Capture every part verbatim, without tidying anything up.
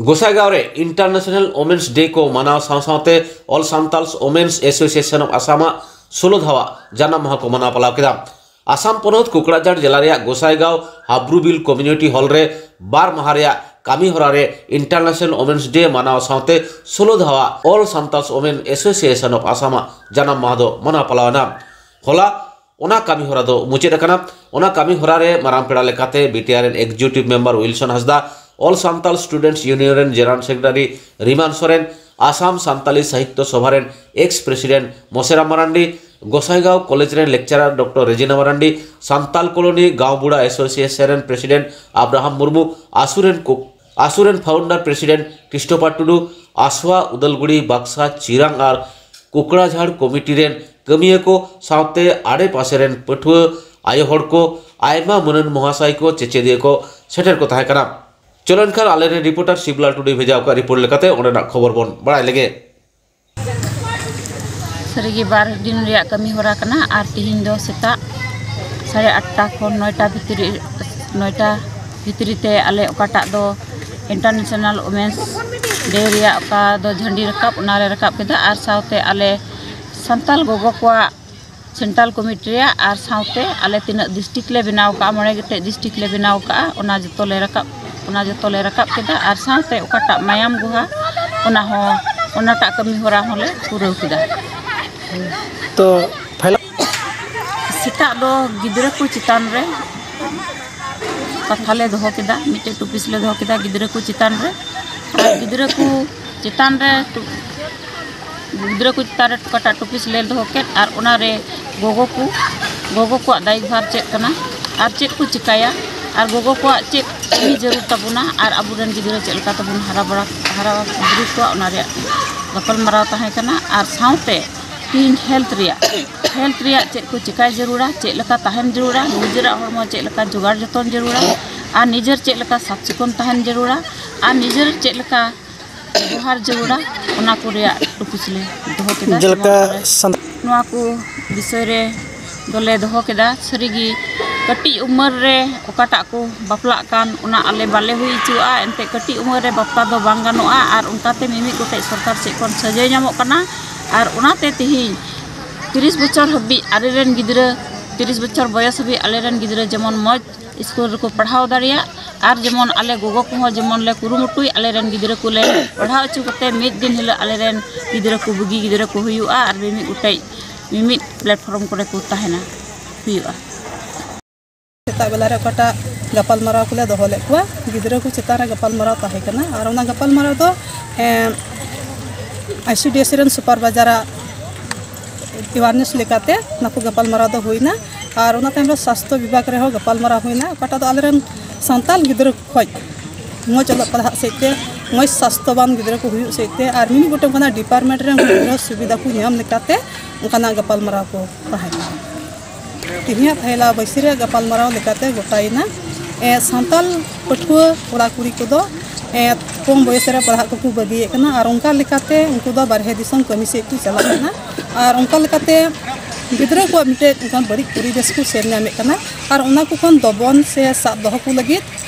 ᱜᱚᱥᱟᱭᱜᱟᱸᱣ ᱨᱮ International Women's Day ᱠᱚ ᱢᱟᱱᱟᱣ ᱥᱟᱶ ᱥᱟᱶᱛᱮ All Santals Women's Association of Assam ᱟᱜ ᱥᱳᱞᱳ ᱫᱷᱟᱣᱟᱜ ᱡᱟᱱᱟᱢ ᱢᱟᱦᱟ ᱠᱚ ᱢᱟᱱᱟᱣ ᱯᱟᱞᱟᱣ ᱠᱮᱫᱟ᱾ ᱟᱥᱟᱢ ᱯᱚᱱᱚᱛ ᱠᱩᱠᱲᱟᱡᱷᱟᱲ ᱡᱮᱞᱟ ᱨᱮᱭᱟᱜ ᱜᱚᱥᱟᱭᱜᱟᱸᱣ ᱦᱟᱵᱽᱨᱩᱵᱤᱞ ᱠᱚᱢᱤᱭᱩᱱᱤᱴᱤ ᱦᱚᱞ ᱨᱮ ᱵᱟᱨ ᱢᱟᱦᱟ ᱨᱮᱭᱟᱜ ᱠᱟᱹᱢᱤ ᱦᱚᱨᱟ ᱨᱮ International Women's Day ᱢᱟᱱᱟᱣ ᱥᱟᱶᱛᱮ ᱥᱳᱞᱳ ᱫᱷᱟᱣᱟᱜ All Santals Women Association of Assam ᱟᱜ ᱡᱟᱱᱟᱢ ᱢᱟᱦᱟ ᱫᱚ ᱢᱟᱱᱟᱣ ᱯᱟᱞᱟᱣ ᱮᱱᱟ᱾ ᱦᱚᱞᱟ ᱚᱱᱟ ᱠᱟᱹᱢᱤ ᱦᱚᱨᱟ ᱫᱚ ᱢᱩᱪᱟᱹᱫ ᱟᱠᱟᱱᱟ᱾ ᱚᱱᱟ ᱠᱟᱹᱢᱤ ᱦᱚᱨᱟ ᱨᱮ ᱢᱟᱨᱟᱝ ᱯᱮᱲᱟ ᱞᱮᱠᱟᱛᱮ ᱵᱤᱴᱤᱟᱨ ᱨᱮᱱ executive member Wilson Hansda, All Santal Students Union ᱨᱮᱱ ᱡᱮᱱᱟᱨᱮᱞ ᱥᱮᱠᱨᱮᱴᱟᱨᱤ ᱨᱤᱢᱟᱱ ᱥᱚᱨᱮᱱ, ᱟᱥᱟᱢ ᱥᱟᱱᱛᱟᱞᱤ ᱥᱟᱦᱤᱛᱛᱚ ᱥᱚᱵᱷᱟ ᱨᱮᱱ ex president Moseram Marandi, Gossaigaon college ᱨᱮᱱ lecturer doctor Regina Marandi, Santal colony Gaonburha association ᱨᱮᱱ ᱯᱨᱮᱥᱤᱰᱮᱱᱴ ᱟᱵᱨᱟᱦᱟᱢ ᱢᱩᱨᱢᱩ, ᱟᱥᱩ ᱨᱮᱱ ᱠᱩ-, ᱟᱥᱩ ᱨᱮᱱ ᱯᱷᱟᱣᱩᱱᱰᱟᱨ ᱯᱨᱮᱥᱤᱰᱮᱱᱴ ᱠᱨᱤᱥᱴᱳᱯᱷᱟᱨ ᱴᱩᱰᱩ, ᱟᱥᱣᱟ, ᱩᱫᱟᱞᱜᱩᱲᱤ, ᱵᱟᱠᱥᱟ, ᱪᱤᱨᱟᱝ ᱟᱨ ᱠᱩᱠᱲᱟᱡᱷᱟᱲ ᱠᱚᱢᱤᱴᱤ ᱨᱮᱱ ᱠᱟᱹᱢᱤᱭᱟᱹ ᱠᱚ ᱥᱟᱶᱛᱮ ᱟᱰᱮ ᱯᱟᱥᱮ ᱨᱮᱱ ᱯᱟᱹᱴᱷᱩᱣᱟᱹ ᱟᱭᱳ ᱦᱚᱲ ᱠᱚ, ᱟᱭᱢᱟ ᱢᱟᱹᱱᱟᱱ ᱢᱚᱦᱟᱥᱚᱭ ᱠᱚ, ᱪᱮᱪᱮᱫᱤᱭᱟᱹ ᱠᱚ ᱥᱮᱴᱮᱨ ᱠᱚ ᱛᱟᱦᱮᱸ ᱠᱟᱱᱟ᱾ ᱪᱚᱞᱚ ᱮᱱᱠᱷᱟᱱ ᱟᱞᱮᱨᱮᱱ ᱨᱤᱯᱳᱨᱴᱟᱨ ᱥᱤᱵᱞᱟᱞ ᱴᱩᱰᱩᱭ ᱵᱷᱮᱡᱟ ᱟᱠᱟᱫ ᱨᱤᱯᱳᱨᱴ ᱞᱮᱠᱟᱛᱮ ᱚᱸᱰᱮᱱᱟᱜ ᱠᱷᱚᱵᱚᱨ ᱵᱚᱱ ᱵᱟᱲᱟᱭ ᱞᱮᱜᱮ᱾ ᱥᱟᱹᱨᱤᱜᱮ ᱵᱟᱨ ᱫᱤᱱ ᱨᱮᱭᱟᱜ ᱠᱟᱹᱢᱤ ᱦᱚᱨᱟ ᱠᱟᱱᱟ ᱟᱨ ᱛᱤᱦᱤᱧ ᱫᱚ ᱥᱮᱛᱟᱜ ᱥᱟᱲᱮ ᱟᱴᱴᱟ ᱠᱷᱚᱱ ᱱᱚᱭᱴᱟ ᱵᱷᱤᱛᱨᱤ, ᱱᱚᱭᱴᱟ ᱵᱷᱤᱛᱨᱤ ᱛᱮ ᱟᱞᱮ ᱚᱠᱟᱴᱟᱜ ᱫᱚ International Women's Day ᱨᱮᱭᱟᱜ ᱚᱠᱟ ᱫᱚ ᱡᱷᱟᱹᱱᱰᱤ ᱨᱟᱠᱟᱵ, ᱚᱱᱟᱞᱮ ᱨᱟᱠᱟᱵ ᱠᱮᱫᱟ ᱟᱨ ᱥᱟᱶᱛᱮ ᱟᱞᱮ ᱥᱟᱱᱛᱟᱞ ᱜᱚᱜᱚ ᱠᱚᱣᱟᱜ ᱥᱮᱱᱴᱨᱟᱞ ᱠᱚᱢᱤᱴᱤ ᱨᱮᱭᱟᱜ ᱟᱨ ᱥᱟᱶᱛᱮ ᱟᱞᱮ ᱛᱤᱱᱟᱹᱜ ᱰᱤᱥᱴᱨᱤᱠᱴ ᱞᱮ ᱵᱮᱱᱟᱣ ᱠᱟᱜᱼᱟ, ᱢᱚᱬᱮ ᱜᱚᱴᱮᱡ ᱰᱤᱥᱴᱨᱤᱠᱴ ᱞᱮ ᱵᱮᱱᱟᱣ ᱠᱟᱜᱼᱟ, ᱚᱱᱟ ᱡᱚᱛᱚ ᱞᱮ ᱨᱟᱠᱟᱵ, ᱚᱱᱟ ᱡᱚᱛᱚ ᱞᱮ ᱨᱟᱠᱟᱵ ᱠᱮᱫᱟ ᱟᱨ ᱥᱟᱶᱛᱮ ᱚᱠᱟᱴᱟᱜ ᱢᱟᱭᱟᱢ ᱜᱩᱦᱟ, ᱚᱱᱟ ᱦᱚᱸ, ᱚᱱᱟᱴᱟᱜ ᱠᱟᱹᱢᱤ ᱦᱚᱨᱟ ᱦᱚᱸᱞᱮ ᱯᱩᱨᱟᱹᱣ ᱠᱮᱫᱟ᱾ ᱛᱚ ᱯᱷᱟᱭᱱᱟᱞ ᱥᱮᱛᱟᱜ ᱫᱚ ᱜᱤᱫᱽᱨᱟᱹ ᱠᱚ ᱪᱮᱛᱟᱱ ᱨᱮ ᱠᱟᱛᱷᱟ ᱞᱮ ᱫᱚᱦᱚ ᱠᱮᱫᱟ, ᱢᱤᱫᱴᱮᱡ ᱴᱚᱯᱤᱠ ᱞᱮ ᱫᱚᱦᱚ ᱠᱮᱫᱟ ᱜᱤᱫᱽᱨᱟᱹ ᱠᱚ ᱪᱮᱛᱟᱱ ᱨᱮ᱾ ᱟᱨ ᱜᱤᱫᱽᱨᱟᱹ ᱠᱚ ᱪᱮᱛᱟᱱ ᱨᱮ ᱴᱚ-, ᱜᱤᱫᱽᱨᱟᱹ ᱠᱚ ᱪᱮᱛᱟᱱ ᱨᱮ ᱚᱠᱟᱴᱟᱜ ᱴᱚᱯᱤᱠ ᱞᱮ ᱫᱚᱦᱚ ᱠᱮᱫ, ᱟᱨ ᱚᱱᱟᱨᱮ ᱜᱚᱜᱚ ᱠᱚ, ᱜᱚᱜᱚ ᱠᱚᱣᱟᱜ ᱫᱟᱭᱵᱷᱟᱨ ᱪᱮᱫ ᱠᱟᱱᱟ ᱟᱨ ᱪᱮᱫ ᱠᱚ ᱪᱤᱠᱟᱹᱭᱟ ᱟᱨ ᱜᱚᱜᱚ ᱠᱚᱣᱟᱜ ᱪᱮᱫ ᱠᱟᱹᱢᱤ ᱡᱟᱹᱨᱩᱲ ᱛᱟᱵᱚᱱᱟ ᱟᱨ ᱟᱵᱚᱨᱮᱱ ᱜᱤᱫᱽᱨᱟᱹ ᱪᱮᱫ ᱞᱮᱠᱟ ᱛᱮᱵᱚᱱ ᱦᱟᱨᱟ ᱵᱟᱲᱟ, ᱦᱟᱨᱟ ᱵᱩᱨᱩ ᱠᱚᱣᱟ, ᱚᱱᱟ ᱨᱮᱭᱟᱜ ᱜᱟᱯᱟᱞᱢᱟᱨᱟᱣ ᱛᱟᱦᱮᱸ ᱠᱟᱱᱟ᱾ ᱟᱨ ᱥᱟᱶᱛᱮ ᱛᱤᱦᱤᱧ ᱦᱮᱞᱛᱷ ᱨᱮᱭᱟᱜ, ᱦᱮᱞᱛᱷ ᱨᱮᱭᱟᱜ ᱪᱮᱫ ᱠᱚ ᱪᱤᱠᱟᱭ ᱡᱟᱹᱨᱩᱲᱟ, ᱪᱮᱫ ᱞᱮᱠᱟ ᱛᱟᱦᱮᱱ ᱡᱟᱹᱨᱩᱲᱟ, ᱱᱤᱡᱮᱨᱟᱜ ᱦᱚᱲᱢᱚ ᱪᱮᱫ ᱞᱮᱠᱟ ᱡᱚᱜᱟᱲ ᱡᱚᱛᱚᱱ ᱡᱟᱹᱨᱩᱲᱟ ᱟᱨ ᱱᱤᱡᱮᱨ ᱪᱮᱫ ᱞᱮᱠᱟ ᱥᱟᱯ ᱥᱤᱠᱚᱱ ᱛᱟᱦᱮᱱ ᱡᱟᱹᱨᱩᱲᱟ ᱟᱨ ᱱᱤᱡᱮᱨ ᱪᱮᱫ ᱞᱮᱠᱟ ᱵᱮᱵᱚᱦᱟᱨ ᱡᱟᱹᱨᱩᱲᱟ, ᱚᱱᱟ ᱠᱚ ᱨᱮᱭᱟᱜ ᱴᱚᱯᱤᱠ ᱞᱮ ᱫᱚᱦᱚ ᱠᱮᱫᱟ᱾ ᱡᱮᱞᱮᱠᱟ ᱡᱮᱢᱚᱱ ᱥᱟᱱ- ᱱᱚᱣᱟ ᱠᱚ ᱵᱤᱥᱚᱭ ᱨᱮ ᱫᱚᱞᱮ ᱫᱚᱦᱚ ᱠᱮᱫᱟ᱾ ᱥᱟᱹᱨᱤᱜᱮ ᱠᱟᱹᱴᱤᱡ ᱩᱢᱮᱨ ᱨᱮ ᱚᱠᱟᱴᱟᱜ ᱠᱚ ᱵᱟᱯᱞᱟᱜ ᱠᱟᱱ, ᱚᱱᱟ ᱟᱞᱮ ᱵᱟᱞᱮ ᱦᱩᱭ ᱦᱚᱪᱚᱣᱟᱜᱼᱟ᱾ ᱮᱱᱛᱮᱫ, ᱠᱟᱹᱴᱤᱡ ᱩᱢᱮᱨ ᱨᱮ ᱵᱟᱯᱞᱟ ᱫᱚ ᱵᱟᱝ ᱜᱟᱱᱚᱜᱼᱟ᱾ ᱟᱨ ᱚᱱᱠᱟᱛᱮ ᱢᱤᱢᱤᱫ ᱜᱚᱴᱮᱡ ᱥᱚᱨᱠᱟᱨ ᱥᱮᱫ ᱠᱷᱚᱱ ᱥᱟᱹᱡᱟᱹᱭ ᱧᱟᱢᱚᱜ ᱠᱟᱱᱟ᱾ ᱟᱨ ᱚᱱᱟᱛᱮ ᱛᱮᱦᱮᱧ ᱛᱤᱨᱤᱥ ᱵᱚᱪᱷᱚᱨ ᱦᱟᱹᱵᱤᱡ ᱟᱞᱮᱨᱮᱱ ᱜᱤᱫᱽᱨᱟᱹ, ᱛᱤᱨᱤᱥ ᱵᱚᱪᱷᱚᱨ ᱵᱚᱭᱚᱥ ᱦᱟᱹᱵᱤᱡ ᱟᱞᱮᱨᱮᱱ ᱜᱤᱫᱽᱨᱟᱹ ᱡᱮᱢᱚᱱ ᱢᱚᱡᱽ ᱥᱠᱩᱞ ᱨᱮᱠᱚ ᱯᱟᱲᱦᱟᱣ ᱫᱟᱲᱮᱭᱟᱜ, ᱟᱨ ᱡᱮᱢᱚᱱ ᱟᱞᱮ ᱜᱚᱜᱚ ᱠᱚᱦᱚᱸ ᱡᱮᱢᱚᱱ ᱞᱮ ᱠᱩᱨᱩᱢᱩᱴᱩᱭ, ᱟᱞᱮᱨᱮᱱ ᱜᱤᱫᱽᱨᱟᱹ ᱠᱚᱞᱮ ᱯᱟᱲᱦᱟᱣ ᱦᱚᱪᱚ ᱠᱟᱛᱮ ᱢᱤᱫ ᱫᱤᱱ ᱦᱤᱞᱳᱜ ᱟᱞᱮᱨᱮᱱ ᱜᱤᱫᱽᱨᱟᱹ ᱠᱚ ᱵᱩᱜᱤ ᱜᱤᱫᱽᱨᱟᱹ ᱠᱚ ᱦᱩᱭᱩᱜᱼᱟ ᱟᱨ ᱢᱤᱢᱤᱫ ᱜᱚᱴᱮᱡ ᱢᱤᱢᱤᱫ platform ᱠᱚᱨᱮ ᱠᱚ ᱛᱟᱦᱮᱱᱟ, ᱦᱩᱭᱩᱜᱼᱟ᱾ ᱥᱮᱛᱟᱜ ᱵᱮᱞᱟ ᱨᱮ ᱚᱠᱟᱴᱟᱜ ᱜᱟᱯᱟᱞᱢᱟᱨᱟᱣ ᱠᱚᱞᱮ ᱫᱚᱦᱚ ᱞᱮᱫ ᱠᱚᱣᱟ, ᱜᱤᱫᱽᱨᱟᱹ ᱠᱚ ᱪᱮᱛᱟᱱ ᱨᱮ ᱜᱟᱯᱟᱞᱢᱟᱨᱟᱣ ᱛᱟᱦᱮᱸ ᱠᱟᱱᱟ᱾ ᱟᱨ ᱚᱱᱟ ᱜᱟᱯᱟᱞᱢᱟᱨᱟᱣ ᱫᱚ, ᱮᱸ, ICDS ᱨᱮᱱ supervisorᱟᱜ awareness ᱞᱮᱠᱟᱛᱮ ᱚᱱᱟ ᱠᱚ ᱜᱟᱯᱟᱞᱢᱟᱨᱟᱣ ᱫᱚ ᱦᱩᱭᱱᱟ᱾ ᱟᱨ ᱚᱱᱟ ᱛᱟᱭᱚᱢ ᱨᱮ ᱥᱟᱥᱛᱷᱚ ᱵᱤᱵᱷᱟᱜᱽ ᱨᱮᱦᱚᱸ ᱜᱟᱯᱟᱞᱢᱟᱨᱟᱣ ᱦᱩᱭᱱᱟ, ᱚᱠᱟᱴᱟᱜ ᱫᱚ ᱟᱞᱮᱨᱮᱱ ᱥᱟᱱᱛᱟᱞ ᱜᱤᱫᱽᱨᱟᱹ ᱠᱷᱚᱡ ᱢᱚᱡᱽ ᱚᱞᱚᱜ ᱯᱟᱲᱦᱟᱜ ᱥᱮᱫ ᱛᱮ, ᱢᱚᱡᱽ ᱥᱟᱥᱛᱷᱚᱵᱟᱱ ᱜᱤᱫᱽᱨᱟᱹ ᱠᱚ ᱦᱩᱭᱩᱜ ᱥᱮᱫ ᱛᱮ, ᱟᱨ ᱢᱤᱢᱤᱫ ᱜᱚᱴᱮᱱ ᱚᱱᱠᱟᱱᱟᱜ department ᱨᱮᱱ ᱜᱤᱫᱽᱨᱟᱹ ᱥᱩᱵᱤᱫᱷᱟ ᱠᱚ ᱧᱟᱢ ᱞᱮᱠᱟᱛᱮ ᱚᱱᱠᱟᱱᱟᱜ ᱜᱟᱯᱟᱞᱢᱟᱨᱟᱣ ᱠᱚ ᱛᱟᱦᱮᱸ ᱠᱟᱱᱟ᱾ ᱛᱮᱦᱮᱧᱟᱜ ᱯᱷᱟᱭᱞᱟ ᱵᱟᱹᱭᱥᱤ ᱨᱮᱭᱟᱜ ᱜᱟᱯᱟᱞᱢᱟᱨᱟᱣ ᱞᱮᱠᱟᱛᱮ ᱜᱚᱴᱟᱭᱮᱱᱟ, ᱮ, ᱥᱟᱱᱛᱟᱞ ᱯᱟᱹᱴᱷᱩᱣᱟᱹ ᱠᱚᱲᱟ ᱠᱩᱲᱤ ᱠᱚᱫᱚ, ᱮ, ᱠᱚᱢ ᱵᱚᱭᱮᱥ ᱨᱮ ᱯᱟᱲᱦᱟᱜ ᱠᱚᱠᱚ ᱵᱟᱹᱜᱤᱭᱮᱫ ᱠᱟᱱᱟ, ᱟᱨ ᱚᱱᱠᱟ ᱞᱮᱠᱟᱛᱮ ᱩᱱᱠᱩ ᱫᱚ ᱵᱟᱨᱦᱮ ᱫᱤᱥᱚᱢ ᱠᱟᱹᱢᱤ ᱥᱮᱫ ᱠᱚ ᱪᱟᱞᱟᱜ ᱠᱟᱱᱟ᱾ ᱟᱨ ᱚᱱᱠᱟ ᱞᱮᱠᱟᱛᱮ ᱜᱤᱫᱽᱨᱟᱹ ᱠᱚᱣᱟᱜ ᱢᱤᱫᱴᱮᱡ ᱚᱱᱠᱟᱱ ᱵᱟᱹᱲᱤᱡ ᱯᱚᱨᱤᱵᱮᱥ ᱠᱚ ᱥᱮᱱ ᱧᱟᱢᱮᱫ ᱠᱟᱱᱟ᱾ ᱟᱨ ᱚᱱᱟ ᱠᱚ ᱠᱷᱚᱱ ᱫᱚᱵᱚᱱ ᱥᱮ ᱥᱟᱵ ᱫᱚᱦᱚ ᱠᱚ ᱞᱟᱹᱜᱤᱫ,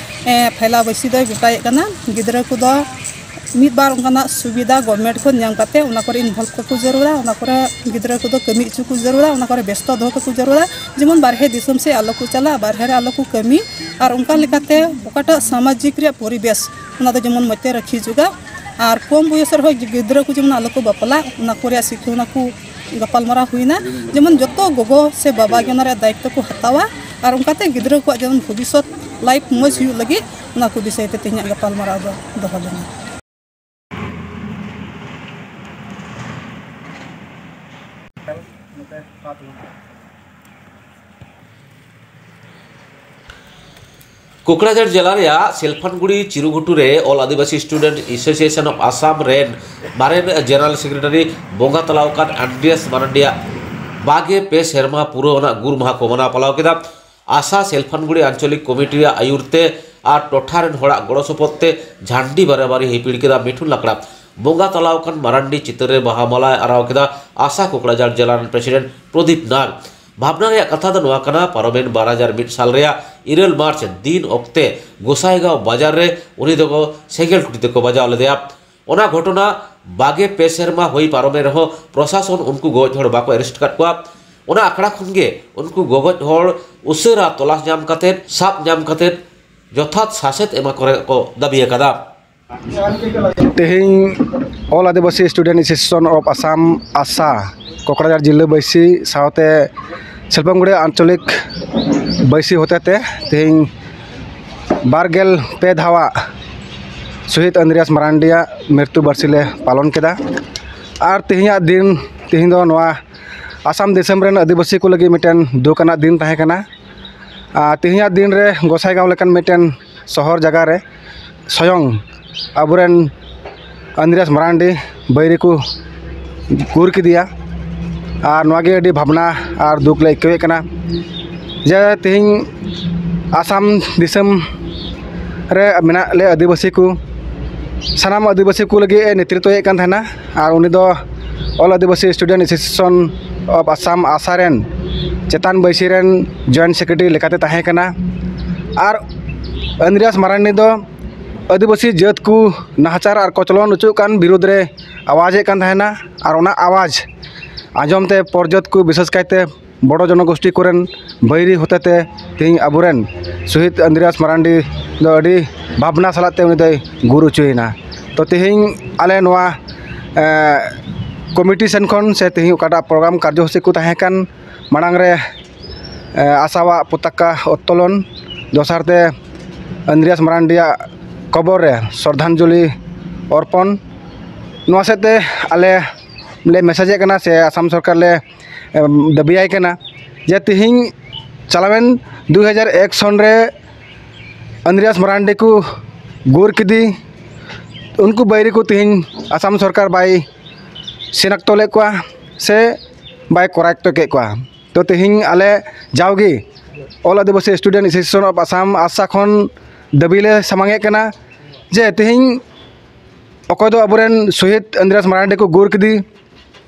ᱮ, ᱯᱷᱟᱭᱞᱟ ᱵᱟᱹᱭᱥᱤ ᱫᱚᱭ ᱜᱚᱴᱟᱭᱮᱫ ᱠᱟᱱᱟ᱾ ᱜᱤᱫᱽᱨᱟᱹ ᱠᱚᱫᱚ ᱢᱤᱫ ᱵᱟᱨ ᱚᱱᱠᱟᱱᱟᱜ ᱥᱩᱵᱤᱫᱷᱟ government ᱠᱷᱚᱱ ᱧᱟᱢ ᱠᱟᱛᱮ ᱚᱱᱟ ᱠᱚᱨᱮ involve ᱠᱟᱠᱚ ᱡᱟᱹᱨᱩᱲᱟ, ᱚᱱᱟ ᱠᱚᱨᱮ ᱜᱤᱫᱽᱨᱟᱹ ᱠᱚᱫᱚ ᱠᱟᱹᱢᱤ ᱦᱚᱪᱚ ᱠᱚ ᱡᱟᱹᱨᱩᱲᱟ, ᱚᱱᱟ ᱠᱚᱨᱮ ᱵᱮᱥᱛᱚ ᱫᱚᱦᱚ ᱠᱟᱠᱚ ᱡᱟᱹᱨᱩᱲᱟ, ᱡᱮᱢᱚᱱ ᱵᱟᱨᱦᱮ ᱫᱤᱥᱚᱢ ᱥᱮᱫ ᱟᱞᱚ ᱠᱚ ᱪᱟᱞᱟᱜ, ᱵᱟᱨᱦᱮ ᱨᱮ ᱟᱞᱚ ᱠᱚ ᱠᱟᱹᱢᱤ, ᱟᱨ ᱚᱱᱠᱟ ᱞᱮᱠᱟᱛᱮ ᱚᱠᱟᱴᱟᱜ ᱥᱟᱢᱟᱡᱤᱠ ᱨᱮᱭᱟᱜ ᱯᱚᱨᱤᱵᱮᱥ, ᱚᱱᱟ ᱫᱚ ᱡᱮᱢᱚᱱ ᱢᱚᱡᱽ ᱛᱮ ᱨᱟᱹᱠᱷᱤ ᱡᱚᱜᱟᱣ, ᱟᱨ ᱠᱚᱢ ᱵᱚᱭᱚᱥ ᱨᱮᱦᱚᱸ ᱜᱤᱫᱽᱨᱟᱹ ᱠᱚ ᱡᱮᱢᱚᱱ ᱟᱞᱚ ᱠᱚ ᱵᱟᱯᱞᱟᱜ, ᱚᱱᱟ ᱠᱚ ᱨᱮᱭᱟᱜ ᱥᱤᱠᱷᱟᱹᱣᱱᱟ ᱠᱚ ᱜᱟᱯᱟᱞᱢᱟᱨᱟᱣ ᱦᱩᱭᱱᱟ, ᱡᱮᱢᱚᱱ ᱡᱚᱛᱚ ᱜᱚᱜᱚ ᱥᱮ ᱵᱟᱵᱟ ᱜᱮ ᱚᱱᱟ ᱨᱮᱭᱟᱜ ᱫᱟᱭᱤᱛᱛᱚ ᱠᱚ ᱦᱟᱛᱟᱣᱟ, ᱟᱨ ᱚᱱᱠᱟᱛᱮ ᱜᱤᱫᱽᱨᱟᱹ ᱠᱚᱣᱟᱜ ᱡᱮᱢᱚᱱ ᱵᱷᱚᱵᱤᱥᱥᱚᱛ life ᱢᱚᱡᱽ ᱦᱩᱭᱩᱜ ᱞᱟᱹᱜᱤᱫ ᱚᱱᱟ ᱠᱚ ᱵᱤᱥᱚᱭ ᱛᱮ ᱛᱮᱦᱮᱧᱟᱜ ᱜᱟᱯᱟᱞᱢᱟᱨᱟᱣ ᱫᱚ ᱫᱚᱦᱚ ᱞᱮᱱᱟ᱾ ᱠᱳᱠᱲᱟᱡᱷᱟᱲ ᱡᱮᱞᱟ ᱨᱮᱭᱟᱜ ᱥᱮᱞᱯᱷᱟᱱᱜᱩᱲᱤ ᱪᱤᱨᱩᱜᱷᱩᱴᱩ ᱨᱮ All Adivasi Student Association of Assam ᱨᱮᱱ ᱢᱟᱨᱮᱱ General Secretary ᱵᱚᱸᱜᱟ ᱛᱟᱞᱟᱣ ᱟᱠᱟᱱ ᱟᱱᱰᱨᱤᱭᱟᱥ ᱢᱟᱨᱟᱱᱰᱤᱭᱟᱜ ᱵᱟᱜᱮ ᱯᱮ ᱥᱮᱨᱢᱟ ᱯᱩᱨᱟᱹᱣ ᱟᱱᱟᱜ ᱜᱩᱨ ᱢᱟᱦᱟ ᱠᱚ ᱢᱟᱱᱟᱣ ᱯᱟᱞᱟᱣ ᱠᱮᱫᱟ᱾ ᱟᱥᱟ ᱥᱮᱞᱯᱷᱟᱱᱜᱩᱲᱤ ᱟᱧᱪᱚᱞᱤᱠ ᱠᱚᱢᱤᱴᱤ ᱨᱮᱭᱟᱜ ᱟᱹᱭᱩᱨ ᱛᱮ ᱟᱨ ᱴᱚᱴᱷᱟ ᱨᱮᱱ ᱦᱚᱲᱟᱜ ᱜᱚᱲᱚ ᱥᱚᱯᱚᱦᱚᱫ ᱛᱮ ᱡᱷᱟᱱᱰᱤ ᱵᱟᱨᱟᱵᱟᱨᱤ ᱦᱤᱯᱤᱲ ᱠᱮᱫᱟ ᱢᱤᱴᱷᱩᱱ ᱞᱟᱠᱲᱟ᱾ ᱵᱚᱸᱜᱟ ᱛᱟᱞᱟᱣ ᱟᱠᱟᱱ ᱢᱟᱨᱟᱱᱰᱤ ᱪᱤᱛᱟᱹᱨ ᱨᱮ ᱵᱟᱦᱟ ᱢᱟᱞᱟᱭ ᱟᱨᱟᱣ ᱠᱮᱫᱟ ᱟᱥᱟ ᱠᱳᱠᱲᱟᱡᱷᱟᱲ ᱡᱮᱞᱟ ᱨᱮᱱ President ᱯᱨᱚᱫᱤᱯ ᱱᱟᱜᱽ᱾ ᱵᱷᱟᱵᱽᱱᱟ ᱨᱮᱭᱟᱜ ᱠᱟᱛᱷᱟ ᱫᱚ ᱱᱚᱣᱟ ᱠᱟᱱᱟ, ᱯᱟᱨᱚᱢᱮᱱ ᱵᱟᱨ ᱦᱟᱡᱟᱨ ᱢᱤᱫ ᱥᱟᱞ ᱨᱮᱭᱟᱜ ᱤᱨᱟᱹᱞ ᱢᱟᱨᱪ ᱫᱤᱱ ᱚᱠᱛᱮ ᱜᱚᱥᱟᱭᱜᱟᱸᱣ ᱵᱟᱡᱟᱨ ᱨᱮ ᱩᱱᱤ ᱫᱚᱠᱚ ᱥᱮᱸᱜᱮᱞ ᱴᱩᱴᱤ ᱛᱮᱠᱚ ᱵᱟᱡᱟᱣ ᱞᱮᱫᱮᱭᱟ᱾ ᱚᱱᱟ ᱜᱷᱚᱴᱚᱱᱟ ᱵᱟᱜᱮ ᱯᱮ ᱥᱮᱨᱢᱟ ᱦᱩᱭ ᱯᱟᱨᱚᱢᱮᱱ ᱨᱮᱦᱚᱸ ᱯᱨᱚᱥᱟᱥᱚᱱ ᱩᱱᱠᱩ ᱜᱚᱡ ᱦᱚᱲ ᱵᱟᱠᱚ ᱮᱨᱮᱥᱴ ᱟᱠᱟᱫ ᱠᱚᱣᱟ᱾ ᱚᱱᱟ ᱟᱠᱷᱲᱟ ᱠᱷᱚᱱ ᱜᱮ ᱩᱱᱠᱩ ᱜᱚᱜᱚᱡ ᱦᱚᱲ ᱩᱥᱟᱹᱨᱟ ᱛᱚᱞᱟᱥ ᱧᱟᱢ ᱠᱟᱛᱮᱫ, ᱥᱟᱵ ᱧᱟᱢ ᱠᱟᱛᱮᱫ ᱡᱚᱛᱷᱟᱛ ᱥᱟᱥᱮᱛ ᱮᱢᱟ ᱠᱚ ᱨᱮᱭᱟᱜ ᱠᱚ ᱫᱟᱹᱵᱤ ᱟᱠᱟᱫᱟ᱾ ᱛᱮᱦᱮᱧ All Adivasi Student Association of Assam, ᱟᱥᱟ, ᱠᱚᱠᱲᱟᱡᱟᱲ ᱡᱤᱞᱟᱹ ᱵᱟᱹᱭᱥᱤ ᱥᱟᱶᱛᱮ ᱥᱤᱞᱯᱟᱢᱜᱩᱲᱤ ᱟᱧᱪᱚᱞᱤᱠ ᱵᱟᱹᱭᱥᱤ ᱦᱚᱛᱮᱛᱮ ᱛᱮᱦᱮᱧ ᱵᱟᱨ ᱜᱮᱞ ᱯᱮ ᱫᱷᱟᱣᱟᱜ ᱥᱚᱦᱤᱫ ᱟᱱᱫᱨᱮᱭᱟᱥ ᱢᱟᱨᱟᱱᱰᱤᱭᱟᱜ ᱢᱨᱤᱛᱩ ᱵᱟᱨᱥᱤ ᱞᱮ ᱯᱟᱞᱚᱱ ᱠᱮᱫᱟ᱾ ᱟᱨ ᱛᱮᱦᱮᱧᱟᱜ ᱫᱤᱱ, ᱛᱮᱦᱮᱧ ᱫᱚ ᱱᱚᱣᱟ ᱟᱥᱟᱢ ᱫᱤᱥᱚᱢ ᱨᱮᱱ ᱟᱹᱫᱤᱵᱟᱹᱥᱤ ᱠᱚ ᱞᱟᱹᱜᱤᱫ ᱢᱤᱫᱴᱮᱱ ᱫᱩᱠ ᱟᱱᱟᱜ ᱫᱤᱱ ᱛᱟᱦᱮᱸ ᱠᱟᱱᱟ᱾ ᱟᱨ ᱛᱮᱦᱮᱧᱟᱜ ᱫᱤᱱ ᱨᱮ ᱜᱚᱸᱥᱟᱭᱜᱟᱸᱣ ᱞᱮᱠᱟᱱ ᱢᱤᱫᱴᱮᱱ ᱥᱚᱦᱚᱨ ᱡᱟᱭᱜᱟ ᱨᱮ ᱥᱚᱭᱚᱝ ᱟᱵᱚᱨᱮᱱ ᱟᱱᱫᱨᱮᱭᱟᱥ ᱢᱟᱨᱟᱱᱰᱤ ᱵᱟᱹᱭᱨᱤ ᱠᱚ ᱜᱩᱨ ᱠᱮᱫᱮᱭᱟ᱾ ᱟᱨ ᱱᱚᱣᱟ ᱜᱮ ᱟᱹᱰᱤ ᱵᱷᱟᱵᱽᱱᱟ ᱟᱨ ᱫᱩᱠ ᱞᱮ ᱟᱹᱭᱠᱟᱹᱣᱮᱫ ᱠᱟᱱᱟ ᱡᱮ ᱛᱮᱦᱮᱧ ᱟᱥᱟᱢ ᱫᱤᱥᱚᱢ ᱨᱮ ᱢᱮᱱᱟᱜ ᱞᱮ ᱟᱹᱫᱤᱵᱟᱹᱥᱤ ᱠᱚ, ᱥᱟᱱᱟᱢ ᱟᱹᱫᱤᱵᱟᱹᱥᱤ ᱠᱚ ᱞᱟᱹᱜᱤᱫ ᱮ ᱱᱮᱛᱨᱤᱛᱚᱭᱮᱫ ᱠᱟᱱ ᱛᱟᱦᱮᱱᱟ᱾ ᱟᱨ ᱩᱱᱤ ᱫᱚ All Adivasi Student Association of Assam, ᱟᱥᱟ ᱨᱮᱱ ᱪᱮᱛᱟᱱ ᱵᱟᱹᱭᱥᱤ ᱨᱮᱱ ᱡᱚᱭᱮᱱᱴ ᱥᱮᱠᱨᱮᱴᱟᱨᱤ ᱞᱮᱠᱟᱛᱮ ᱛᱟᱦᱮᱸ ᱠᱟᱱᱟ᱾ ᱟᱨ ᱟᱱᱫᱨᱮᱭᱟᱥ ᱢᱟᱨᱟᱱᱰᱤ ᱫᱚ ᱟᱹᱫᱤᱵᱟᱹᱥᱤ ᱡᱟᱹᱛ ᱠᱚ ᱱᱟᱦᱟᱪᱟᱨ ᱟᱨ ᱠᱚᱪᱞᱚᱱ ᱦᱚᱪᱚᱜ ᱠᱟᱱ ᱵᱤᱨᱩᱫᱽ ᱨᱮ ᱟᱣᱟᱡᱮᱫ ᱠᱟᱱ ᱛᱟᱦᱮᱱᱟ᱾ ᱟᱨ ᱚᱱᱟ ᱟᱣᱟᱡᱽ ᱟᱸᱡᱚᱢ ᱛᱮ ᱯᱚᱨᱡᱚᱛ ᱠᱚ, ᱵᱤᱥᱮᱥ ᱠᱟᱭᱛᱮ ᱵᱚᱰᱚ ᱡᱚᱱᱚᱜᱳᱥᱴᱤ ᱠᱚᱨᱮᱱ ᱵᱟᱹᱭᱨᱤ ᱦᱚᱛᱮᱛᱮ ᱛᱮᱦᱮᱧ ᱟᱵᱚᱨᱮᱱ ᱥᱚᱦᱤᱫ ᱟᱱᱫᱨᱮᱭᱟᱥ ᱢᱟᱨᱟᱱᱰᱤ ᱫᱚ ᱟᱹᱰᱤ ᱵᱷᱟᱵᱽᱱᱟ ᱥᱟᱞᱟᱜ ᱛᱮ ᱩᱱᱤ ᱫᱚᱭ ᱜᱩᱨ ᱚᱪᱚᱭᱮᱱᱟ᱾ ᱛᱚ ᱛᱮᱦᱮᱧ ᱟᱞᱮ ᱱᱚᱣᱟ ᱠᱚᱢᱤᱴᱤ ᱥᱮᱱ ᱠᱷᱚᱱ ᱥᱮ ᱛᱮᱦᱮᱧ ᱚᱠᱟᱴᱟᱜ ᱯᱨᱳᱜᱨᱟᱢ ᱠᱟᱨᱡᱚᱥᱩᱪᱤ ᱠᱚ ᱛᱟᱦᱮᱸ ᱠᱟᱱ, ᱢᱟᱲᱟᱝ ᱨᱮ ᱟᱥᱟᱣᱟᱜ ᱯᱚᱛᱟᱠᱟ ᱩᱛᱛᱳᱞᱚᱱ, ᱫᱚᱥᱟᱨ ᱛᱮ ᱟᱱᱫᱨᱮᱭᱟᱥ ᱢᱟᱨᱟᱱᱰᱤᱭᱟᱜ ᱠᱚᱵᱚᱨ ᱨᱮ ᱥᱨᱚᱫᱷᱟᱧᱡᱚᱞᱤ ᱚᱨᱯᱚᱱ᱾ ᱱᱚᱣᱟ ᱥᱮᱫ ᱛᱮ ᱟᱞᱮ ᱞᱮ ᱢᱮᱥᱮᱡᱮᱫ ᱠᱟᱱᱟ ᱥᱮ ᱟᱥᱟᱢ ᱥᱚᱨᱠᱟᱨ ᱞᱮ ᱫᱟᱹᱵᱤᱭᱟᱭ ᱠᱟᱱᱟ ᱡᱮ ᱛᱮᱦᱮᱧ ᱪᱟᱞᱟᱣᱮᱱ ᱫᱩ ᱦᱟᱡᱟᱨ ᱮᱠ ᱥᱚᱱ ᱨᱮ ᱟᱱᱫᱨᱮᱭᱟᱥ ᱢᱟᱨᱟᱱᱰᱤ ᱠᱚ ᱜᱩᱨ ᱠᱮᱫᱮ, ᱩᱱᱠᱩ ᱵᱟᱹᱭᱨᱤ ᱠᱚ ᱛᱮᱦᱮᱧ ᱟᱥᱟᱢ ᱥᱚᱨᱠᱟᱨ ᱵᱟᱭ ᱥᱮᱱᱟᱠᱛᱚ ᱞᱮᱫ ᱠᱚᱣᱟ ᱥᱮ ᱵᱟᱭ ᱠᱚᱨᱟᱭᱚᱠᱛᱚ ᱠᱮᱫ ᱠᱚᱣᱟ᱾ ᱛᱚ ᱛᱮᱦᱮᱧ ᱟᱞᱮ ᱡᱟᱣᱜᱮ All Adivasi Student Association of Assam, ᱟᱥᱟ ᱠᱷᱚᱱ ᱫᱟᱹᱵᱤ ᱞᱮ ᱥᱟᱢᱟᱝᱮᱫ ᱠᱟᱱᱟ ᱡᱮ ᱛᱮᱦᱮᱧ ᱚᱠᱚᱭ ᱫᱚ ᱟᱵᱚᱨᱮᱱ ᱥᱚᱦᱤᱫ ᱟᱱᱫᱨᱮᱭᱟᱥ ᱢᱟᱨᱟᱱᱰᱤ ᱠᱚ ᱜᱩᱨ ᱠᱮᱫᱮ,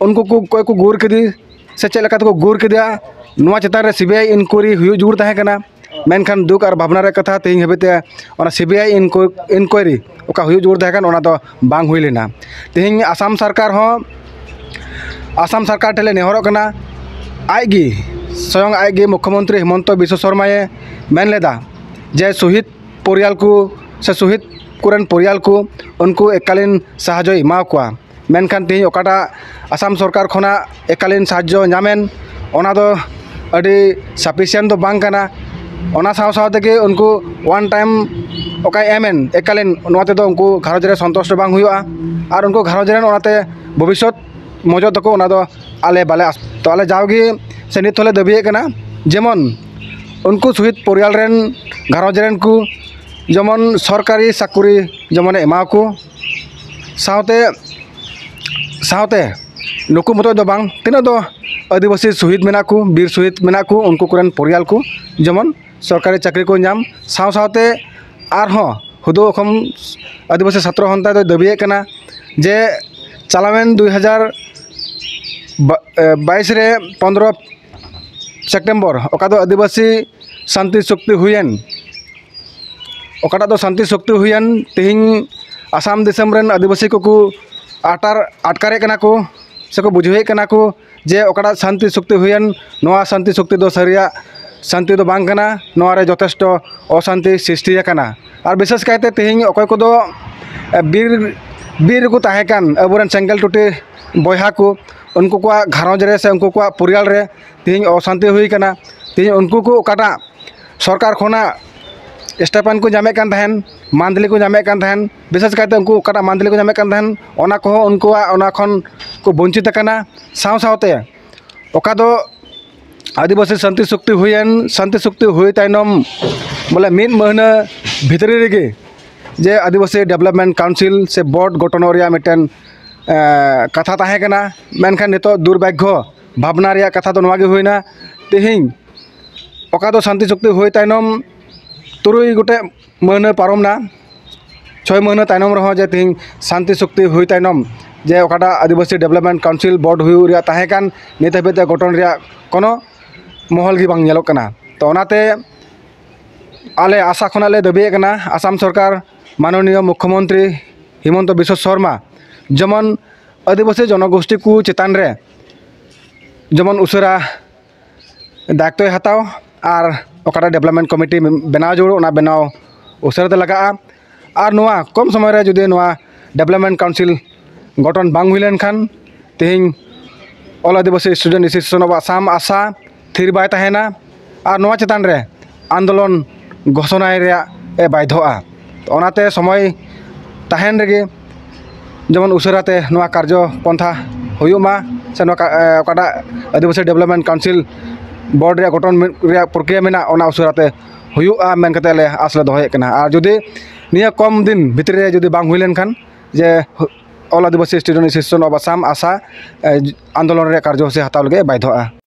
ᱩᱱᱠᱩ ᱠᱚ ᱚᱠᱚᱭ ᱠᱚ ᱜᱩᱨ ᱠᱮᱫᱮ ᱥᱮ ᱪᱮᱫ ᱞᱮᱠᱟ ᱛᱮᱠᱚ ᱜᱩᱨ ᱠᱮᱫᱮᱭᱟ, ᱱᱚᱣᱟ ᱪᱮᱛᱟᱱ ᱨᱮ ᱥᱤ ᱵᱤ ᱟᱭ ᱤᱱᱠᱩᱭᱟᱨᱤ ᱦᱩᱭᱩᱜ ᱡᱟᱹᱨᱩᱲ ᱛᱟᱦᱮᱸ ᱠᱟᱱᱟ᱾ ᱢᱮᱱᱠᱷᱟᱱ ᱫᱩᱠ ᱟᱨ ᱵᱷᱟᱵᱽᱱᱟ ᱨᱮᱭᱟᱜ ᱠᱟᱛᱷᱟ, ᱛᱮᱦᱮᱧ ᱦᱟᱹᱵᱤᱡ ᱛᱮ ᱚᱱᱟ ᱥᱤ ᱵᱤ ᱟᱭ ᱤᱱᱠᱩᱭᱟᱨᱤ ᱚᱠᱟ ᱦᱩᱭᱩᱜ ᱡᱟᱹᱨᱩᱲ ᱛᱟᱦᱮᱸ ᱠᱟᱱᱟ, ᱚᱱᱟ ᱫᱚ ᱵᱟᱝ ᱦᱩᱭ ᱞᱮᱱᱟ᱾ ᱛᱮᱦᱮᱧ ᱟᱥᱟᱢ ᱥᱚᱨᱠᱟᱨ ᱦᱚᱸ, ᱟᱥᱟᱢ ᱥᱚᱨᱠᱟᱨ ᱴᱷᱮᱱ ᱞᱮ ᱱᱮᱦᱚᱨᱚᱜ ᱠᱟᱱᱟ, ᱟᱡ ᱜᱮ, ᱥᱚᱭᱚᱝ ᱟᱡ ᱜᱮ ᱢᱩᱠᱷᱭᱚᱢᱚᱱᱛᱨᱤ ᱦᱤᱢᱚᱱᱛᱚ ᱵᱤᱥᱣᱚ ᱥᱚᱨᱢᱟᱭ ᱢᱮᱱ ᱞᱮᱫᱟ ᱡᱮ ᱥᱚᱦᱤᱫ ᱯᱚᱨᱤᱭᱟᱞ ᱠᱚ ᱥᱮ ᱥᱚᱦᱤᱫ ᱠᱚᱨᱮᱱ ᱯᱚᱨᱤᱭᱟᱞ ᱠᱚ ᱩᱱᱠᱩ ᱮᱠᱟᱞᱤᱱ ᱥᱟᱦᱟᱡᱽᱡᱚᱭ ᱮᱢᱟ ᱠᱚᱣᱟ᱾ ᱢᱮᱱᱠᱷᱟᱱ ᱛᱮᱦᱮᱧ ᱚᱠᱟᱴᱟᱜ ᱟᱥᱟᱢ ᱥᱚᱨᱠᱟᱨ ᱠᱷᱚᱱᱟᱜ ᱮᱠᱟᱞᱤᱱ ᱥᱟᱦᱟᱡᱽᱡᱚ ᱧᱟᱢᱮᱱ, ᱚᱱᱟ ᱫᱚ ᱟᱹᱰᱤ sufficient ᱫᱚ ᱵᱟᱝ ᱠᱟᱱᱟ᱾ ᱚᱱᱟ ᱥᱟᱶ ᱥᱟᱶ ᱛᱮᱜᱮ ᱩᱱᱠᱩ one time ᱚᱠᱟᱭ ᱮᱢᱮᱱ ᱮᱠᱟᱞᱤᱱ, ᱱᱚᱣᱟ ᱛᱮᱫᱚ ᱩᱱᱠᱩ ᱜᱷᱟᱨᱚᱸᱡᱽ ᱨᱮ ᱥᱚᱱᱛᱩᱥᱴ ᱵᱟᱝ ᱦᱩᱭᱩᱜᱼᱟ᱾ ᱟᱨ ᱩᱱᱠᱩ ᱜᱷᱟᱨᱚᱸᱡᱽ ᱨᱮᱱ ᱚᱱᱟᱛᱮ ᱵᱷᱚᱵᱤᱥᱥᱚᱛ ᱢᱚᱡᱚᱜ ᱛᱟᱠᱚ, ᱚᱱᱟ ᱫᱚ ᱟᱞᱮ ᱵᱟᱞᱮ ᱟᱥ-, ᱛᱚ ᱟᱞᱮ ᱡᱟᱣᱜᱮ ᱥᱮ ᱱᱤᱛ ᱦᱚᱸᱞᱮ ᱫᱟᱹᱵᱤᱭᱮᱫ ᱠᱟᱱᱟ, ᱡᱮᱢᱚᱱ ᱩᱱᱠᱩ ᱥᱚᱦᱤᱫ ᱯᱚᱨᱤᱭᱟᱞ ᱨᱮᱱ, ᱜᱷᱟᱨᱚᱸᱡᱽ ᱨᱮᱱ ᱠᱚ ᱡᱮᱢᱚᱱ ᱥᱚᱨᱠᱟᱨᱤ ᱪᱟᱹᱠᱨᱤ ᱡᱮᱢᱚᱱᱮ ᱮᱢᱟ ᱠᱚ, ᱥᱟᱶᱛᱮ, ᱥᱟᱶᱛᱮ ᱱᱩᱠᱩ ᱢᱚᱛᱚᱡ ᱫᱚ ᱵᱟᱝ, ᱛᱤᱱᱟᱹᱜ ᱫᱚ ᱟᱹᱫᱤᱵᱟᱹᱥᱤ ᱥᱚᱦᱤᱫ ᱢᱮᱱᱟᱜ ᱠᱚ, ᱵᱤᱨ ᱥᱚᱦᱤᱫ ᱢᱮᱱᱟᱜ ᱠᱚ, ᱩᱱᱠᱩ ᱠᱚᱨᱮᱱ ᱯᱚᱨᱤᱭᱟᱞ ᱠᱚ ᱡᱮᱢᱚᱱ ᱥᱚᱨᱠᱟᱨᱤ ᱪᱟᱹᱠᱨᱤ ᱠᱚ ᱧᱟᱢ, ᱥᱟᱶ ᱥᱟᱶᱛᱮ ᱟᱨᱦᱚᱸ ᱦᱩᱫᱩ ᱚᱥᱚᱢ ᱟᱹᱫᱤᱵᱟᱹᱥᱤ ᱪᱷᱟᱛᱨᱚ ᱥᱚᱱᱛᱷᱟ ᱫᱚᱭ ᱫᱟᱹᱵᱤᱭᱮᱫ ᱠᱟᱱᱟ ᱡᱮ ᱪᱟᱞᱟᱣᱮᱱ ᱫᱩᱭ ᱦᱟᱡᱟᱨ ᱵᱟᱭᱤᱥ ᱨᱮ ᱯᱚᱱᱨᱚ ᱥᱮᱯᱴᱮᱢᱵᱚᱨ, ᱚᱠᱟ ᱫᱚ ᱟᱹᱫᱤᱵᱟᱹᱥᱤ ᱥᱟᱱᱛᱤ ᱪᱩᱠᱛᱤ ᱦᱩᱭᱮᱱ, ᱚᱠᱟᱴᱟᱜ ᱫᱚ ᱥᱟᱱᱛᱤ ᱪᱩᱠᱛᱤ ᱦᱩᱭᱮᱱ, ᱛᱮᱦᱮᱧ ᱟᱥᱟᱢ ᱫᱤᱥᱚᱢ ᱨᱮᱱ ᱟᱹᱫᱤᱵᱟᱹᱥᱤ ᱠᱚᱠᱚ ᱟᱴᱟᱨ ᱟᱴᱠᱟᱨᱮᱫ ᱠᱟᱱᱟ ᱠᱚ ᱥᱮᱠᱚ ᱵᱩᱡᱷᱟᱹᱣᱮᱫ ᱠᱟᱱᱟ ᱠᱚ ᱡᱮ ᱚᱠᱟᱴᱟᱜ ᱥᱟᱱᱛᱤ ᱪᱩᱠᱛᱤ ᱦᱩᱭᱮᱱ, ᱱᱚᱣᱟ ᱥᱟᱱᱛᱤ ᱪᱩᱠᱛᱤ ᱫᱚ ᱥᱟᱹᱨᱤᱭᱟᱜ ᱥᱟᱱᱛᱤ ᱫᱚ ᱵᱟᱝ ᱠᱟᱱᱟ, ᱱᱚᱣᱟ ᱨᱮ ᱡᱚᱛᱷᱮᱥᱴᱚ ᱚᱥᱟᱱᱛᱤ ᱥᱨᱤᱥᱴᱤ ᱟᱠᱟᱱᱟ᱾ ᱟᱨ ᱵᱤᱥᱮᱥ ᱠᱟᱭᱛᱮ ᱛᱮᱦᱮᱧ ᱚᱠᱚᱭ ᱠᱚᱫᱚ, ᱮ, ᱵᱤᱨ, ᱵᱤᱨ ᱨᱮᱠᱚ ᱛᱟᱦᱮᱸ ᱠᱟᱱ ᱟᱵᱚᱨᱮᱱ ᱥᱮᱸᱜᱮᱞ ᱴᱩᱴᱤ ᱵᱚᱭᱦᱟ ᱠᱚ, ᱩᱱᱠᱩ ᱠᱚᱣᱟᱜ ᱜᱷᱟᱨᱚᱸᱡᱽ ᱨᱮ ᱥᱮ ᱩᱱᱠᱩ ᱠᱚᱣᱟᱜ ᱯᱚᱨᱤᱭᱟᱞ ᱨᱮ ᱛᱮᱦᱮᱧ ᱚᱥᱟᱱᱛᱤ ᱦᱩᱭ ᱠᱟᱱᱟ᱾ ᱛᱮᱦᱮᱧ ᱩᱱᱠᱩ ᱠᱚ ᱚᱠᱟᱴᱟᱜ ᱥᱚᱨᱠᱟᱨ ᱠᱷᱚᱱᱟᱜ ᱥᱴᱟᱭᱯᱮᱱᱰ ᱠᱚ ᱧᱟᱢᱮᱫ ᱠᱟᱱ ᱛᱟᱦᱮᱱ, ᱢᱟᱱᱛᱷᱞᱤ ᱠᱚ ᱧᱟᱢᱮᱫ ᱠᱟᱱ ᱛᱟᱦᱮᱱ, ᱵᱤᱥᱮᱥ ᱠᱟᱭᱛᱮ ᱩᱱᱠᱩ ᱚᱠᱟᱴᱟᱜ ᱢᱟᱱᱛᱷᱞᱤ ᱠᱚ ᱧᱟᱢᱮᱫ ᱠᱟᱱ ᱛᱟᱦᱮᱱ, ᱚᱱᱟ ᱠᱚᱦᱚᱸ ᱩᱱᱠᱩᱣᱟᱜ ᱚᱱᱟ ᱠᱷᱚᱱ ᱠᱚ ᱵᱚᱧᱪᱤᱛ ᱟᱠᱟᱱᱟ᱾ ᱥᱟᱶ ᱥᱟᱶᱛᱮ ᱚᱠᱟ ᱫᱚ ᱟᱹᱫᱤᱵᱟᱹᱥᱤ ᱥᱟᱱᱛᱤ ᱪᱩᱠᱛᱤ ᱦᱩᱭᱮᱱ, ᱥᱟᱱᱛᱤ ᱪᱩᱠᱛᱤ ᱦᱩᱭ ᱛᱟᱭᱱᱚᱢ ᱵᱚᱞᱮ ᱢᱤᱫ ᱢᱟᱹᱦᱱᱟᱹ ᱵᱷᱤᱛᱨᱤ ᱨᱮᱜᱮ ᱡᱮ ᱟᱹᱫᱤᱵᱟᱹᱥᱤ ᱰᱮᱵᱷᱞᱚᱯᱢᱮᱱᱴ ᱠᱟᱣᱩᱱᱥᱤᱞ ᱥᱮ ᱵᱳᱨᱰ ᱜᱚᱴᱷᱚᱱᱚᱜ ᱨᱮᱭᱟᱜ ᱢᱤᱫᱴᱮᱱ, ᱮ, ᱠᱟᱛᱷᱟ ᱛᱟᱦᱮᱸ ᱠᱟᱱᱟ᱾ ᱢᱮᱱᱠᱷᱟᱱ ᱱᱤᱛᱚᱜ ᱫᱩᱨᱵᱷᱟᱜᱽᱜᱚ ᱵᱷᱟᱵᱽᱱᱟ ᱨᱮᱭᱟᱜ ᱠᱟᱛᱷᱟ ᱫᱚ ᱱᱚᱣᱟ ᱜᱮ ᱦᱩᱭᱱᱟ, ᱛᱮᱦᱮᱧ ᱚᱠᱟ ᱫᱚ ᱥᱟᱱᱛᱤ ᱪᱩᱠᱛᱤ ᱦᱩᱭ ᱛᱟᱭᱱᱚᱢ ᱛᱩᱨᱩᱭ ᱜᱚᱴᱮᱡ ᱢᱟᱹᱦᱱᱟᱹ ᱯᱟᱨᱚᱢᱱᱟ, ᱪᱷᱚᱭ ᱢᱟᱹᱦᱱᱟᱹ ᱛᱟᱭᱱᱚᱢ ᱨᱮᱦᱚᱸ ᱡᱮ ᱛᱮᱦᱮᱧ ᱥᱟᱱᱛᱤ ᱪᱩᱠᱛᱤ ᱦᱩᱭ ᱛᱟᱭᱱᱚᱢ ᱡᱮ ᱚᱠᱟᱴᱟᱜ ᱟᱹᱫᱤᱵᱟᱹᱥᱤ ᱰᱮᱵᱷᱞᱚᱯᱢᱮᱱᱴ ᱠᱟᱣᱩᱱᱥᱤᱞ ᱵᱳᱨᱰ ᱦᱩᱭᱩᱜ ᱨᱮᱭᱟᱜ ᱛᱟᱦᱮᱸ ᱠᱟᱱ, ᱱᱤᱛ ᱦᱟᱹᱵᱤᱡ ᱛᱮ ᱜᱚᱴᱷᱚᱱ ᱨᱮᱭᱟᱜ ᱠᱳᱱᱳ ᱢᱚᱦᱚᱞ ᱜᱮ ᱵᱟᱝ ᱧᱮᱞᱚᱜ ᱠᱟᱱᱟ᱾ ᱛᱚ ᱚᱱᱟᱛᱮ ᱟᱞᱮ ᱟᱥᱟ ᱠᱷᱚᱱᱟᱜ ᱞᱮ ᱫᱟᱹᱵᱤᱭᱮᱫ ᱠᱟᱱᱟ, ᱟᱥᱟᱢ ᱥᱚᱨᱠᱟᱨ ᱢᱟᱱᱚᱱᱤᱭᱚ ᱢᱩᱠᱷᱭᱚᱢᱚᱱᱛᱨᱤ ᱦᱤᱢᱚᱱᱛᱚ ᱵᱤᱥᱣᱚ ᱥᱚᱨᱢᱟ ᱡᱮᱢᱚᱱ ᱟᱹᱫᱤᱵᱟᱹᱥᱤ ᱡᱚᱱᱚᱜᱳᱥᱴᱤ ᱠᱚ ᱪᱮᱛᱟᱱ ᱨᱮ ᱡᱮᱢᱚᱱ ᱩᱥᱟᱹᱨᱟ ᱫᱟᱭᱤᱛᱛᱚᱭ ᱦᱟᱛᱟᱣ, ᱟᱨ ᱚᱠᱟᱴᱟᱜ ᱰᱮᱵᱷᱞᱚᱯᱢᱮᱱᱴ ᱠᱚᱢᱤᱴᱤ ᱵᱮᱱᱟᱣ ᱡᱟᱹᱨᱩᱲ, ᱚᱱᱟ ᱵᱮᱱᱟᱣ ᱩᱥᱟᱹᱨᱟ ᱛᱮ ᱞᱟᱜᱟᱜᱼᱟ᱾ ᱟᱨ ᱱᱚᱣᱟ ᱠᱚᱢ ᱥᱚᱢᱚᱭ ᱨᱮ ᱡᱩᱫᱤ ᱱᱚᱣᱟ ᱰᱮᱵᱷᱞᱚᱯᱢᱮᱱᱴ ᱠᱟᱣᱩᱱᱥᱤᱞ ᱜᱚᱴᱷᱚᱱ ᱵᱟᱝ ᱦᱩᱭ ᱞᱮᱱᱠᱷᱟᱱ, ᱛᱮᱦᱮᱧ All Adivasi Student Association of Assam, ᱟᱥᱟ, ᱛᱷᱤᱨ ᱵᱟᱭ ᱛᱟᱦᱮᱱᱟ ᱟᱨ ᱱᱚᱣᱟ ᱪᱮᱛᱟᱱ ᱨᱮ ᱟᱱᱫᱳᱞᱚᱱ ᱜᱷᱳᱥᱚᱱᱟᱭ ᱨᱮᱭᱟᱜ ᱮ ᱵᱟᱫᱷᱭᱚᱜᱼᱟ᱾ ᱛᱚ ᱚᱱᱟᱛᱮ ᱥᱚᱢᱚᱭ ᱛᱟᱦᱮᱱ ᱨᱮᱜᱮ ᱡᱮᱢᱚᱱ ᱩᱥᱟᱹᱨᱟ ᱛᱮ ᱱᱚᱣᱟ ᱠᱟᱨᱡᱚ ᱯᱚᱱᱛᱷᱟ ᱦᱩᱭᱩᱜ ᱢᱟ, ᱥᱮ ᱱᱚᱣᱟ ᱠᱟ-, ᱮ, ᱚᱠᱟᱴᱟᱜ ᱟᱹᱫᱤᱵᱟᱹᱥᱤ ᱰᱮᱵᱷᱞᱚᱯᱢᱮᱱᱴ ᱠᱟᱣᱩᱱᱥᱤᱞ ᱵᱳᱨᱰ ᱨᱮᱭᱟᱜ ᱜᱚᱴᱷᱚᱱ ᱢᱤᱫ ᱨᱮᱭᱟᱜ ᱯᱨᱚᱠᱨᱤᱭᱟ ᱢᱮᱱᱟᱜᱼᱟ, ᱚᱱᱟ ᱩᱥᱟᱹᱨᱟ ᱛᱮ ᱦᱩᱭᱩᱜᱼᱟ ᱢᱮᱱ ᱠᱟᱛᱮ ᱞᱮ ᱟᱥ ᱞᱮ ᱫᱚᱦᱚᱭᱮᱫ ᱠᱟᱱᱟ᱾ ᱟᱨ ᱡᱩᱫᱤ ᱱᱤᱭᱟᱹ ᱠᱚᱢ ᱫᱤᱱ ᱵᱷᱤᱛᱨᱤ ᱨᱮ ᱡᱩᱫᱤ ᱵᱟᱝ ᱦᱩᱭ ᱞᱮᱱᱠᱷᱟᱱ, ᱡᱮ All Adivasi Student Association of Assam, ᱟᱥᱟ, ᱮ, ᱟᱱᱫᱳᱞᱚᱱ ᱨᱮᱭᱟᱜ ᱠᱟᱨᱡᱚᱥᱩᱪᱤ ᱦᱟᱛᱟᱣ ᱞᱟᱹᱜᱤᱫ ᱮ ᱵᱟᱫᱷᱭᱚᱜᱼᱟ᱾